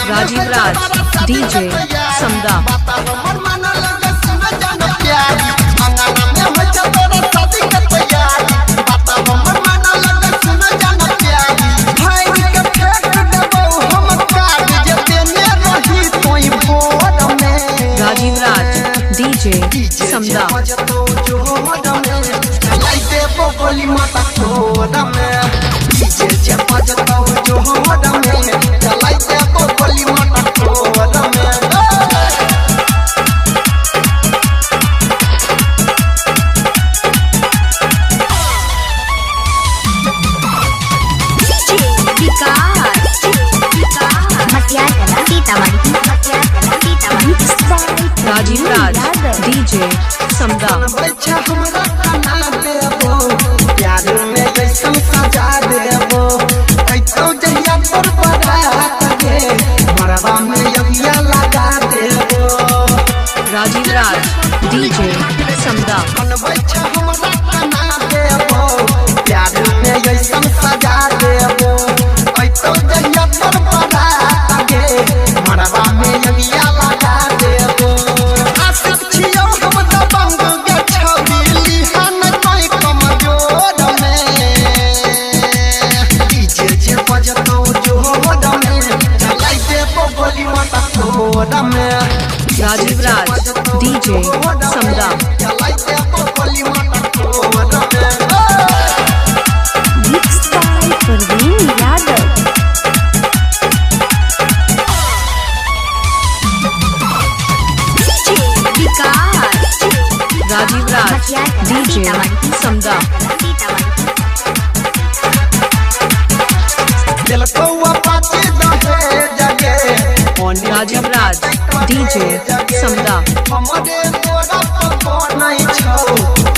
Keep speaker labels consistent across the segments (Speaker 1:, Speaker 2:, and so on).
Speaker 1: राजीव राज, DJ, Samda.
Speaker 2: बात हमर मन लगे सुन जान प्यारी अंगना में होइ छै तोरा शादी के तैयारी बात हमर मन लगे सुन जान प्यारी भाई के फेंक देबौ हम काट जे देने रही तोई भोर में
Speaker 1: राजीव राज, DJ, Samda.
Speaker 2: बजतो जोर में चलाई देबो गोली माता तोर में डीजे जे बजतो जोर में चलाई देबो गोली माता तोर में।
Speaker 1: राजीव राज, DJ, Samda.
Speaker 2: बैठा हमरा खाना देबो प्यार में जैसन सजा देबो ऐतो जहिया तोर बारात गे मरवा में यगिया लगा देबो।
Speaker 1: राजीव राज, DJ, Samda.
Speaker 2: बैठा हमरा खाना देबो प्यार में जैसन सजा देबो ऐतो जहिया तोर बारात गे मरवा में यगिया लगा देबो। आशिक छियौ हम दबंग गे छवि लिहन कोई कमजोर में डीजे जे बजतौ जोर में चलाई देबो गोली माता तोर में।
Speaker 1: राजीव राज, DJ, Samda.
Speaker 2: चलाई देबो गोली माता तोर में।
Speaker 3: Mixed by Parveen Yadav.
Speaker 1: Rajiv Raj, DJ, Samda.
Speaker 2: दिलकौआ पाची दहे जगे
Speaker 1: राजीव राज, DJ, Samda.
Speaker 2: हमरे तोरा पकड़ै छौ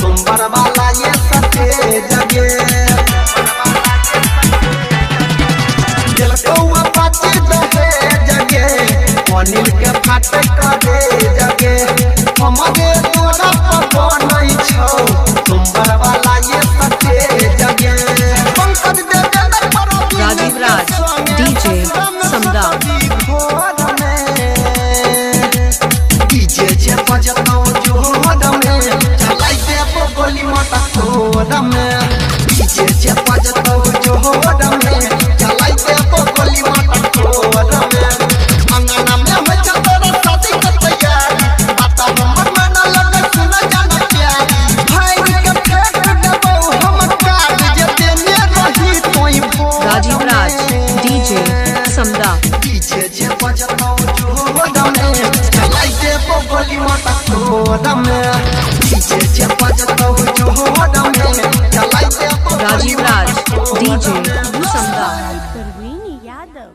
Speaker 2: तुम्बर वाला ये सटे जगे दिलकौआ पाची दहे जगे अनिल के फाटे करे जगे हमरे तोरा पकड़ै छौ तुम्बर वाला ये सटे जगे पंकज देवेंद्र परवीन
Speaker 1: राजीव राज, DJ, Samda.
Speaker 2: DJ जे बजतौ जोर में चलाई देबो गोली माता तोर में डीजे जे बजतौ जोर में चलाई देबो गोली माता तोर में। अंगना में होइ छै तोरा शादी के तैयारी बात हमर मन लगे सुन जान प्यारी भाई के फेंक देबौ हम काट जे देने रही तोई भोर
Speaker 1: राजीव राज, DJ, Samda.
Speaker 2: DJ जे बजतौ जोर में चलाई देबो गोली माता तोर में डीजे जे बजतौ जोर में चलाई देबो
Speaker 1: राजीव राज, DJ, Samda.
Speaker 3: Parveen Yadav.